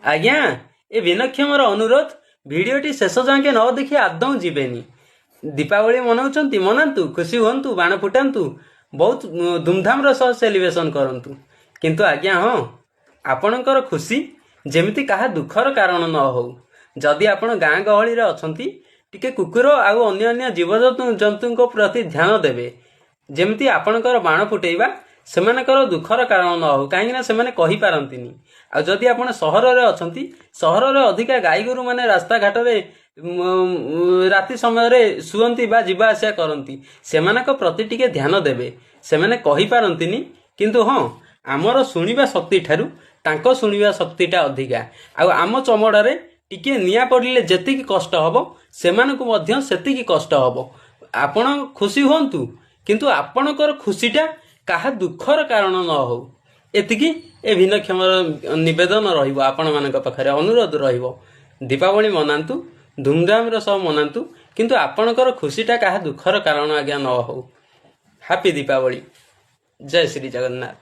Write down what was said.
ଆଜ୍ଞା, ଏ ଭିନ୍ନକ୍ଷମର ଅନୁରୋଧ, ଭିଡ଼ିଓଟି ଶେଷ ଯାକେ ନ ଦେଖି ଆଦୌ ଯିବେନି। ଦୀପାବଳି ମନାଉଛନ୍ତି, ମନାନ୍ତୁ, ଖୁସି ହୁଅନ୍ତୁ, ବାଣ ଫୁଟାନ୍ତୁ, ବହୁତ ଧୁମଧାମର ସହ ସେଲିବ୍ରେସନ୍ କରନ୍ତୁ। କିନ୍ତୁ ଆଜ୍ଞା ହଁ, ଆପଣଙ୍କର ଖୁସି ଯେମିତି କାହା ଦୁଃଖର କାରଣ ନ ହଉ। ଯଦି ଆପଣ ଗାଁ ଗହଳିରେ ଅଛନ୍ତି, ଟିକେ କୁକୁର ଆଉ ଅନ୍ୟାନ୍ୟ ଜୀବଜନ୍ତୁ ଜନ୍ତୁଙ୍କ ପ୍ରତି ଧ୍ୟାନ ଦେବେ, ଯେମିତି ଆପଣଙ୍କର ବାଣ ଫୁଟେଇବା ସେମାନଙ୍କର ଦୁଃଖର କାରଣ ନ ହଉ, କାହିଁକିନା ସେମାନେ କହିପାରନ୍ତିନି। ଆଉ ଯଦି ଆପଣ ସହରରେ ଅଛନ୍ତି, ସହରରେ ଅଧିକା ଗାଈ ଗୋରୁମାନେ ରାସ୍ତାଘାଟରେ ରାତି ସମୟରେ ଶୁଅନ୍ତି ବା ଯିବା ଆସିବା କରନ୍ତି, ସେମାନଙ୍କ ପ୍ରତି ଟିକେ ଧ୍ୟାନ ଦେବେ। ସେମାନେ କହିପାରନ୍ତିନି, କିନ୍ତୁ ହଁ, ଆମର ଶୁଣିବା ଶକ୍ତି ଠାରୁ ତାଙ୍କ ଶୁଣିବା ଶକ୍ତିଟା ଅଧିକା। ଆଉ ଆମ ଚମଡ଼ାରେ ଟିକିଏ ନିଆଁ ପଡ଼ିଲେ ଯେତିକି କଷ୍ଟ ହବ, ସେମାନଙ୍କୁ ମଧ୍ୟ ସେତିକି କଷ୍ଟ ହବ। ଆପଣ ଖୁସି ହୁଅନ୍ତୁ, କିନ୍ତୁ ଆପଣଙ୍କର ଖୁସିଟା କାହା ଦୁଃଖର କାରଣ ନ ହଉ, ଏତିକି ଏ ଭିନ୍ନକ୍ଷମର ନିବେଦନ ରହିବ, ଆପଣମାନଙ୍କ ପାଖରେ ଅନୁରୋଧ ରହିବ। ଦୀପାବଳି ମନାନ୍ତୁ, ଧୁମଧାମର ସହ ମନାନ୍ତୁ, କିନ୍ତୁ ଆପଣଙ୍କର ଖୁସିଟା କାହା ଦୁଃଖର କାରଣ ଆଜ୍ଞା ନ ହଉ। ହାପି ଦୀପାବଳି। ଜୟ ଶ୍ରୀ ଜଗନ୍ନାଥ।